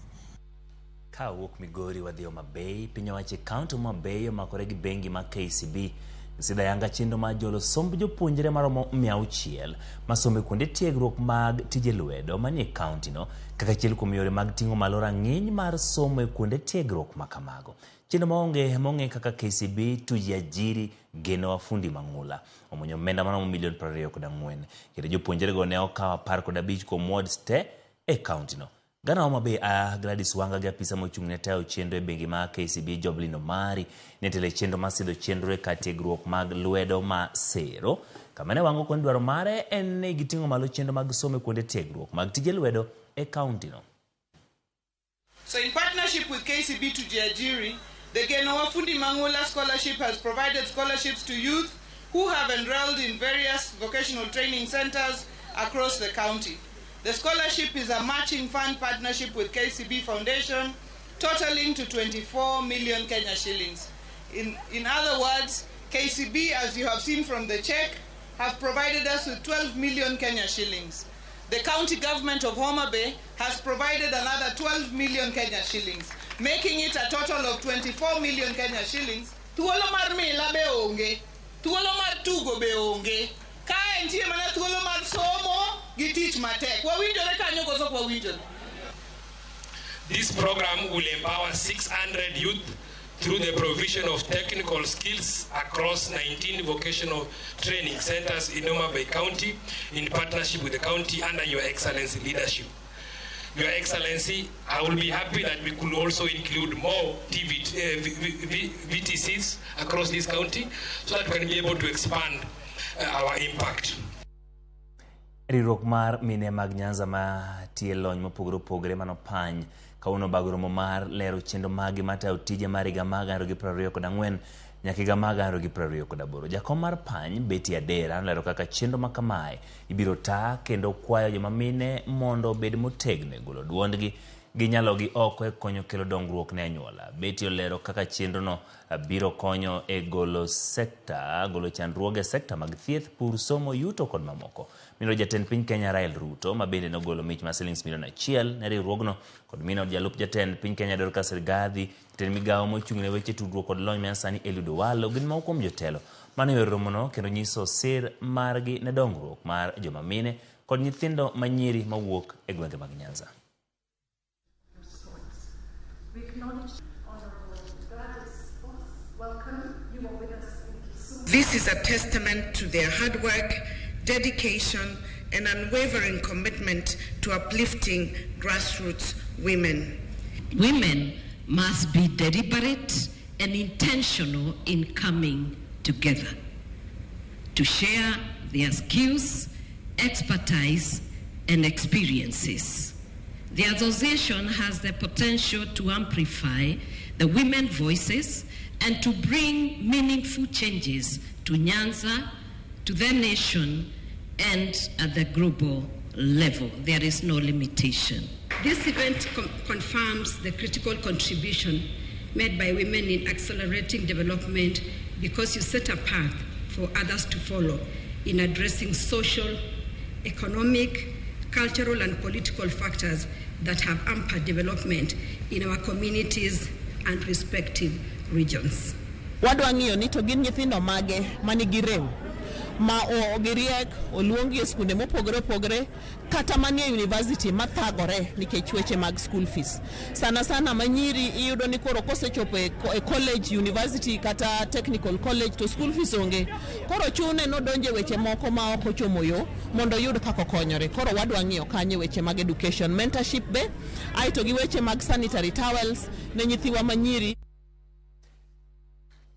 Ka wuok Migori wadhi Homa Bay, piny owacho e kaunti Homa Bay omakore gi bengi ma KCB sidho ayanga chenro mar jolo somb jopuonjre maromo 600 masomo e kuonde tiegruok mag tije lwedo manie kaunti no kaka achiel kuom yore mag ting'o malo rang'iny mar somo e kuonde tiegruok ma kamago. Chenro maonge mong'e kaka KCB Tujiajiri geno wafundi mang'ula omonyo omenda maromo milion 24 kendo jopuonjrego ne okawo 15 kuom wards te e kaunti no. Gana Homa Bay a Gladys Wanga gi apisa mochung' ne tayo chenro e bengi ma KCB Joblin Omari ne telo e chenro mar sidho chenro e kar tiegruok mag lwedo ma Sero kama ne wango koni dwaro mare en ni giting'o malo chenro mag somo e kuonde tiegruok mag tije lwedo e kaunti no. So in partnership with KCB Tujiajiri, the Geno Wafundi Mangula Scholarship has provided scholarships to youth who have enrolled in various vocational training centers across the county. The scholarship is a matching fund partnership with KCB Foundation, totaling to 24 million Kenya shillings. In other words, KCB, as you have seen from the check, have provided us with 12 million Kenya shillings. The county government of Homa Bay has provided another 12 million Kenya shillings, making it a total of 24 million Kenya shillings. Thuolo mar mila be onge, thuolo mar tugo be onge. Kae nitie mana thuolo mar somo gi tich matek. Wawinjore kanyo koso ok wawinjore? This program will empower 600 youth through the provision of technical skills across 19 vocational training centers in Homa Bay County in partnership with the county under Your Excellency leadership. Your Excellency, I will be happy that we could also include more TV, VTCs across this county so that we can be able to expand our impact. Riwruok mar mine mag Nyanza ma tie lony mopogore opogore manopany kawuono obago romo mar lero chenro maggi mar tayo tije mar higa mar 2024 nyaka higa mar 2028. Jakom mar pany Betty Adera nolero kaka chenro ma kamae ibiro taa kendo kwayo joma mine mondo obed motegno e golo duondgi gi nyalogi oko e konyo kelo dongruok ne anyuola. Betty olero kaka chenrono biro konyo e golo sekta golo chandruoge e sekta mag thieth, pur, somo, yuto kod mamoko. Mino jatend piny Kenya Rael Ruto ma bende nogolo mich mar siling milion 1 ne riwruogno kod mino jalup jatend piny Kenya Dorcas Rigathi, jatend migawo mochung' ne weche tudruok kod lony manyasani Eliud Owalo gin moko kuom jotelo mane oyoro romono kendo nyiso sir margi ne dongruok mar joma mine kod nyithindo manyiri mawuok e gwenge mag Nyanza. We acknowledge Honorable Gladys Boss. Welcome. You are with us in Kisumu. This is a testament to their hard work, dedication, and unwavering commitment to uplifting grassroots women. Women must be deliberate and intentional in coming together to share their skills, expertise, and experiences. The association has the potential to amplify the women's voices and to bring meaningful changes to Nyanza, to the nation, and at the global level. There is no limitation. This event confirms the critical contribution made by women in accelerating development, because you set a path for others to follow in addressing social, economic, cultural, and political factors that have hampered development in our communities and respective regions. Wadwa ng'iyo ni to gin nyithindo mage manigi rem ma giriek oluongi e skunde mopogore opogore kata manie university mathagore nikech weche mag school fees. Sana sana manyiri iyudo ni koro kosechopo e college, university kata technical college to school fees onge. Koro chune nodonje weche moko ma ok ochomo yo mondo oyud kaka okonyore. Koro wadwa ng'iyo kanyo weche mag education, mentorship be, aeto gi weche mag sanitary towels ne nyithiwa manyiri.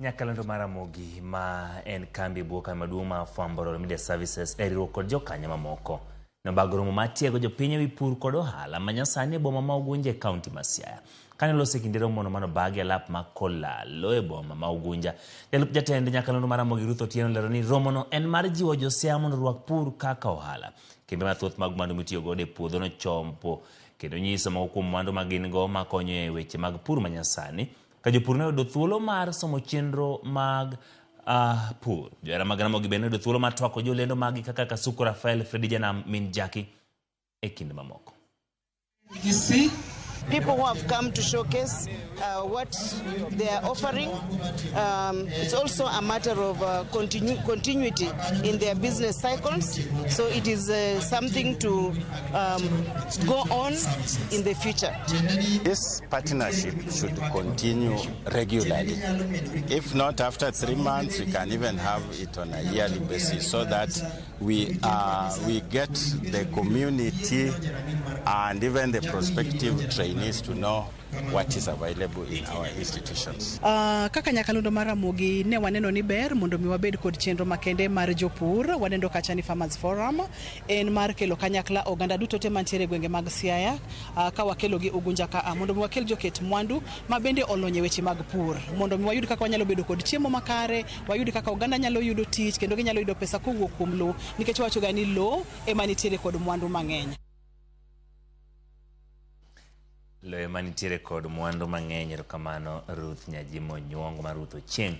Nyakalondo mar Ramogi ma en kambi bwo kambi maduong' mar fwambo Royal Media Services e riwruok kod jokanyo mamoko nobago romo mar tiego jopiny ewi pur kod ohala manyasani e boma ma Ugunja e kaunti ma Siaya. Kane olose e kinde romono manobagi e alap ma Kolalo e boma ma Ugunja, jalup jatend Nyakalondo mar Ramogi Ruth Otieno olero ni romono en mar jiwo jo-Siaya mondo orwak pur kaka ohala. Kembe mathoth mag mwandu mitiyo godo e puodho nochompo kendo nyiso moko kuom mwandu ma gin go makonyo e weche mag pur manyasani. Ka jopur noyudo thuolo mar somo chenro mag pur. Johera mag Ramogi bende noyudo thuolo mar twako jolendo maggi kaka Kasuku Rafael, Fredi Janam, Min Jackie e kinde mamoko. You see people who have come to showcase what they are offering. It's also a matter of continuity in their business cycles. So it is something to go on in the future. This partnership should continue regularly. If not after 3 months, we can even have it on a yearly basis, so that we get the community and even the prospective trainees to know what is available in our institutions. Kaka Nyakalondo mar Ramogi ne waneno ni ber mondo mi wabed kod chenro makende mar jopur. Wanendo kacha ni Farmers Forum en mar kelo kanyakla oganda duto te mantiere e gwenge mag Siaya, ka wakelo gi Ugunja ka mondo mi wakel joket mwandu ma bende olony e weche mag pur, mondo mi wayud kaka wanyalo bedo kod chiemo makare, wayud kaka oganda nyalo yudo tich kendo ginyalo yudo pesa kowuok kuom lowo, nikech wacho ga ni lowo ema nitiere kod mwandu mang'eny. Loyo manitiere kod mwandu mang'eny. Erokamano Ruth Nyajimo Nyuongo mar Ruth Ochieng'.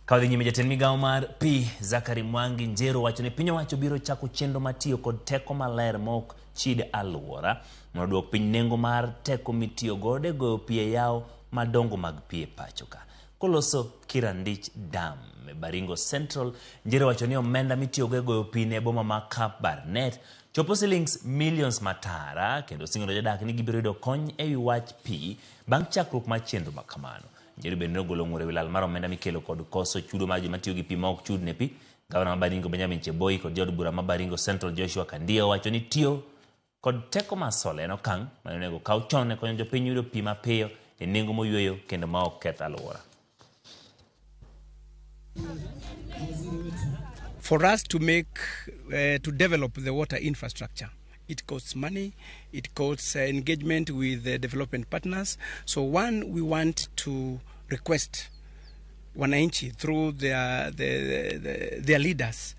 Ka wadhi nyime, jatend migawo mar pi Zachary Mwangi Njeru wacho ni piny owacho biro chako chenro matiyo kod teko maler mok chid alwora mondo oduok piny nengo mar teko mitiyo godo e goyo pi e yawo madongo mag pi e pacho ka. Koloso Kirandich Dam e Baringo Central, Njeru wacho ni omenda mitiyogo e goyo pi ne boma ma Kabarnet chopo silings millions matara, kendo singo ne jodak ni gibiro yudo kony ewi wach pi bang' chakruok mar chenro ma kamano. Njeru bende nogolo ng'ur ewi lal mar omenda mikelo kod koso chudo mar joma tiyo gi pi ma ok chud ne pi. Gavana ma Baringo Benjamin Cheboi kod jaod bura ma Baringo Central Joshua Kandia owacho ni tiyo kod teko mar sola en okang' mane onego okaw chon e konyo jopiny yudo pi mapiyo e nengo moyweyo kendo ma ok keth alwora. For us to make, to develop the water infrastructure, it costs money, it costs engagement with the development partners. So one, we want to request wananchi through their leaders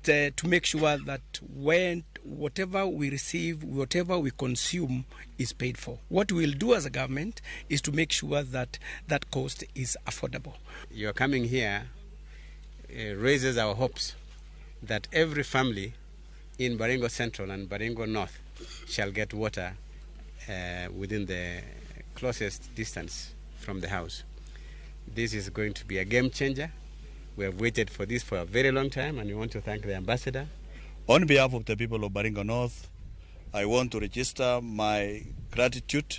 to make sure that when whatever we receive, whatever we consume is paid for. What we'll do as a government is to make sure that that cost is affordable. Your coming here raises our hopes that every family in Baringo Central and Baringo North shall get water within the closest distance from the house. This is going to be a game changer. We have waited for this for a very long time, and we want to thank the ambassador. On behalf of the people of Baringo North, I want to register my gratitude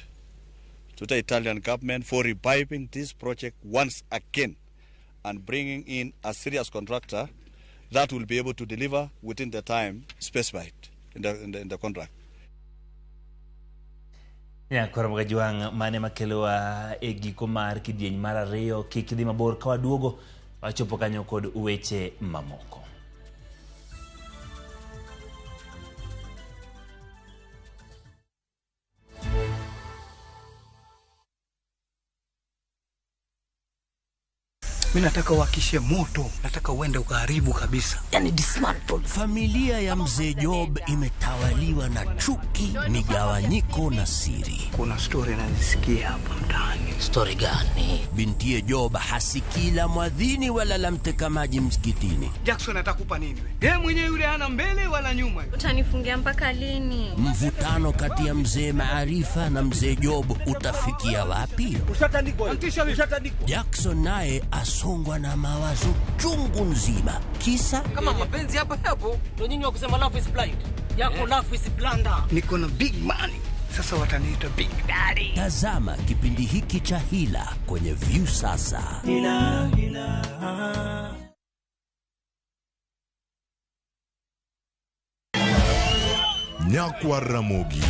to the Italian government for reviving this project once again and bringing in a serious contractor that will be able to deliver within the time specified in the contract. Nyakoro Magajwang' mane makelowa e giko mar kidieny mar ariyo. Kik idhi mabor, ka waduogo wachopo kanyo kod weche mamoko. Mi nataka uhakishe moto, nataka uende ukaharibu kabisa, yani dismantle. Familia ya mzee Job imetawaliwa na chuki, migawanyiko na siri. Kuna stori nazisikia hapa mtaani. Stori gani? Bintiye Job hasikii la mwadhini wala la mteka maji msikitini. Jackson atakupa nini we? Yeye mwenyewe yule hana mbele wala nyuma. Utanifungia mpaka lini? Mvutano kati ya mzee Maarifa na mzee Job utafikia wapi? Ushatandikwa. Ushatandikwa. Jackson naye asongwa na mawazo chungu nzima, kisa Kama mapenzi hapa yapo, ndio nyinyi wa kusema love is blind. Yako love is blunder. Niko na big money. Sasa wataniita big daddy. Tazama kipindi hiki cha Hila kwenye Viusasa. Hila, hila. Nyakwar Ramogi.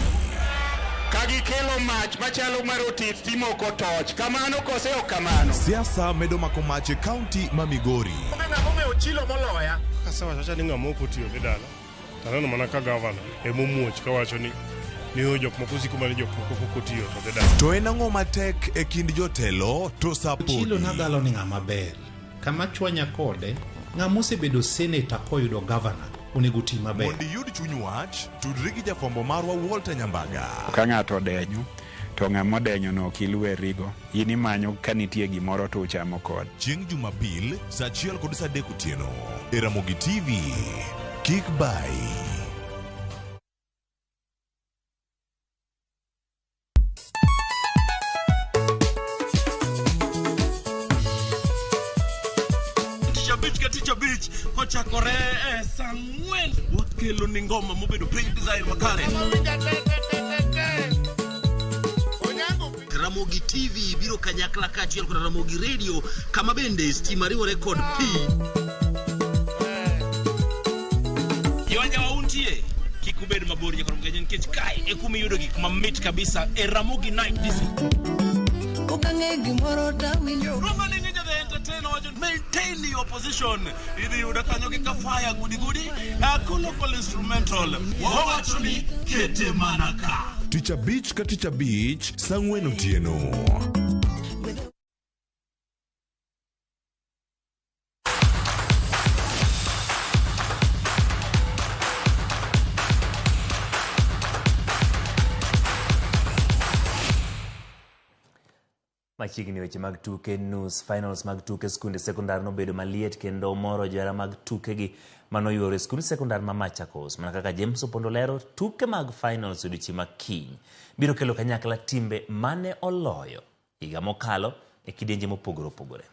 Kagikelo mach machalo mar otit timoko toch. Kamano kose ok kamano? Siasa medo mako mach e kaunti ma Migori. Ochilo moloya. Kasewacho ni ng'ama ok otiyo dhi dala. Taneno mana ka gavana emomuoch kawacho ni jok moko siko mana ni jok moko pok otiyo to dhi dala. To en ang'o matek e kind jotelo to Chilo sapodi? nadhalo ni ng'ama ber. Kama chwanya kode, ng'ama osebedo seneta koyudo gavana onego ti maber. Mondo iyud chuny wach, tudri gi jafwambo marwa Walter Nyambaga. Ka ng'ato odenyo, to ng'ama odenyono ok iluwerigo. In imanyo ka nitie gimoro to uchamo kode. Chieng' Jumapil, saa 1 kod saa 3 otieno. E Ramogi TV. Kik bai. Tich abich ka tich abich kochakore e saa 4 wakelo ni ngoma mobedo piny design makare. Ramogi TV biro kanyakla kaachiel kod Ramogi Radio kama bende stima riwore kod pi. Jowajawa untie kik ubed mabor nyaka Ramogi nikech kae e kuma iyudo gik mamit kabisa e Ramogi Night Disco. Okang'e gimoro tawinjo. Roma ne ng'ejo the entertainer wacho maintain your position. Idhi yudo kanyo gi kafaya gudi gudi local instrumental. Wawacho ni kete mana ka. Tich abich ka tich abich, saa 4 otieno. Machiegni weche mag tuke nus finals mag tuke skunde sekondar nobedo maliet kendo moro johera mag tukegi manoyuoro e skund sekondar ma Machakos. Mana kaka James Opondo lero, tuke mag finals odiochieng' ma kiny biro kelo kanyakla timbe mane oloyo higa mokalo e kidienje mopogore opogore.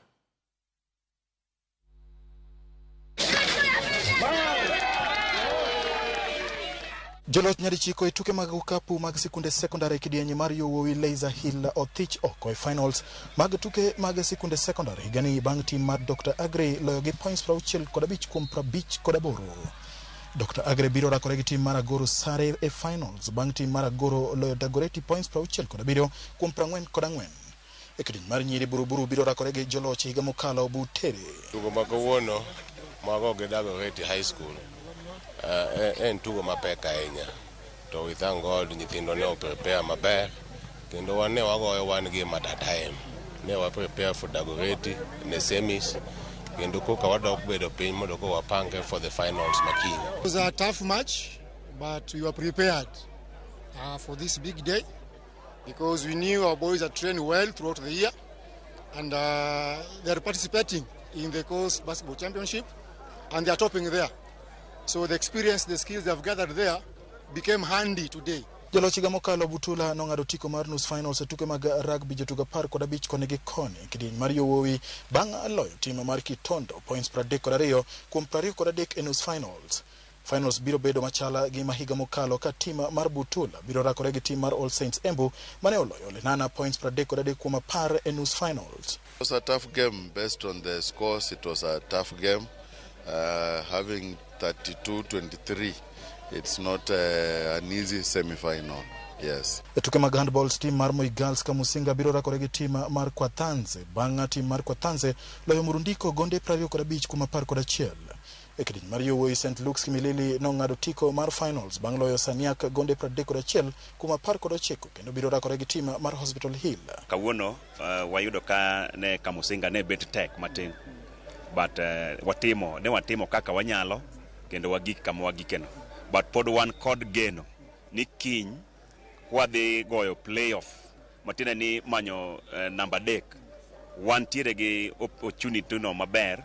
Joloch nyadichiko e tuke mag okapu mag sikunde sekondar e kidieny mar yowuowi Laser Hill othich oko e finals mag tuke mag sikunde sekondar higani bang' tim mar Dr. Agri loyo gi points 65 kuom 58. Dr. Agri biro rakore gi tim mar Agoro Sare e finals bang' tim mar Agoro loyo Dagoretti points 67 kuom 44. E kidieny mar nyiri Buruburu biro rakore gi joloch higa mokalo Butere. Tugo ma kawuono mago gi Dagoretti High School en tugo mapek ahinya to we thank God nyithindo ne oprepare maber kendo wan ne wagoyo one game at a time ne wa prepare for Dagoretti ne semis kendo koka wadok bedo piny mondo ko wapange for the finals makiny. It was a tough match, but we were prepared for this big day because we knew our boys had trained well throughout the year and they are participating in the Coast Basketball Championship and they are topping there. So the experience, the skills they have gathered there became handy today. Joloch higa mokalo Butula nong'ado otiko mar nus finals e tuke mag rugby jotugo 15 koni gi koni e kidieny mar yowuowi bang' loyo tim mar Kitondo points 32 kuom 23 e nus finals. Finals biro bedo machala gi ma higa mokalo ka tim mar Butula biro rakore gi tim mar All Saints Embu mane oloyo Lenana points 33 kuom 10 e nus finals. It was a tough game based on the scores. It was a tough game. Having 32-23, it's not an easy semi-final. Yes. E tuke mag handball tim mar Moi Girls Kamusinga biro rakore gi tim mar Kwathanze bang' tim mar Kwathanze loyo Murundiko gonde 25 kuom 11. E kidieny mar yowuoyi St Luke's Kimilili nong'ado otiko mar finals bang' loyo Saniak gonde 31 kuom 19 kendo biro rakore gi tim mar Hospital Hill. Kawuono wayudo ka ne Kamusinga ne bet tek matin, but watimo ne watimo kaka wanyalo kendo wagik kama wagikeno, but pod wan kod geno ni kiny kwadhi goyo playoff matiende ni manyo namba 3 wantiere gi opportunity no maber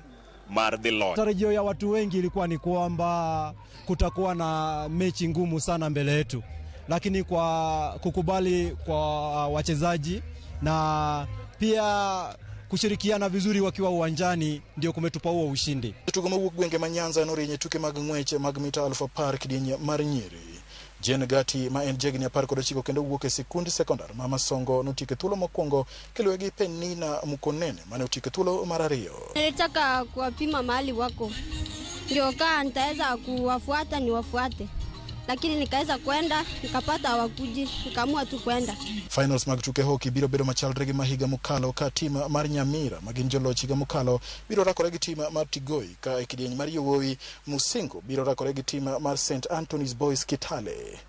mar dhi loyo. Tarajio ya watu wengi ilikuwa ni kwamba kutakuwa na mechi ngumu sana mbele yetu, lakini kwa kukubali kwa wachezaji na pia kushirikiana vizuri wakiwa uwanjani ndio kumetupa huo ushindi. Jotugo mawuok gwenge ma Nyanza norieny e tuke mag ng'wech mag mita 10,000 kidieny mar Nyeri. Jane Gati ma en jahigni 19 kendo wuok e sikund sekondar ma Masongo notieko e thuolo mokwongo kiluwe gi Penina Mukonene mane otieko e thuolo mar ariyo. Nilitaka kuwapima mahali wako ndio kaa nitaweza kuwafuata niwafuate, lakini nikaweza kwenda nikapata hawakuji, nikaamua tu kwenda. Finals mag tuke hockey biro bedo machalre gi mahiga mokalo ka tim mar Nyamira ma gin joloch higa mokalo biro rakore gi tim mar Tigoi, ka e kidieny mar yowuowi Musingo biro rakore gi tim mar St Anthony's Boys Kitale.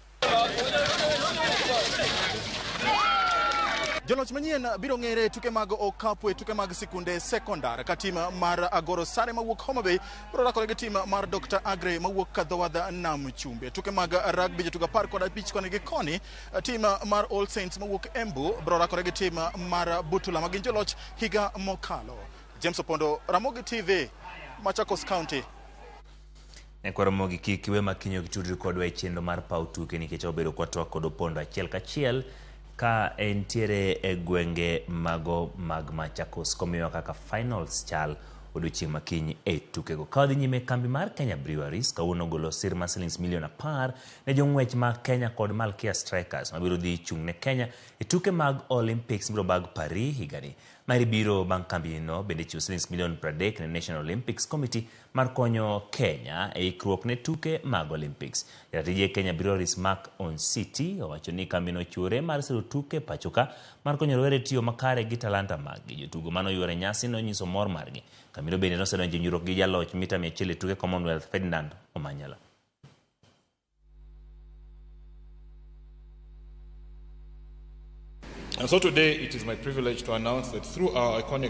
Joloch manyien biro ng'ere e tuke mag okapu e tuke mag sikunde sekondar ka tim mar Agoro Sare mawuok Homa Bay biro rakore gi tim mar Dr. Agre mawuok Kadhowadh Nam Chumbi. Tuke mag rugby jotugo 15 koni gi koni, tim mar All Saints mawuok Embu biro rakore gi tim mar Butula ma gin joloch higa mokalo. James Opondo, Ramogi TV, Machakos County. Nyakwar kik iwe makinyo kitudri kodwa e chenro mar paw tuke nikech wabedo kwatwak kod Opondo achiel kachiel ka entiere e gwenge mago mag Machakos komiwa kaka finals chal odiochieng' makiny e tukego. Ka wadhi nyime, kambi mar Kenya Breweries kawuono ogolo sir mar silings milion 10 ne jong'wech mag Kenya kod Malkia Strikers mabiro dhi chung' ne Kenya e tuke mag Olympics mibiro bag Paris higani. Maeri biro bang' kambino bende chiwo silings milion 30 ne National Olympics Committee mar konyo Kenya e ikruok ne tuke mag Olympics. Jatije Kenya Breweries Mark Onsiti owacho ni kambino ochiwore mar siro tuke pachoka mar konyo rowere tiyo makare gi talanta maggi. Jotugo manoyuoro e nyasi nonyiso mor margi. Kambino bende nosedonjo e winjruok gi jaloch mita 100 e tuke Commonwealth Ferdinand Omanyala. And so today it is my privilege to announce that through our iconic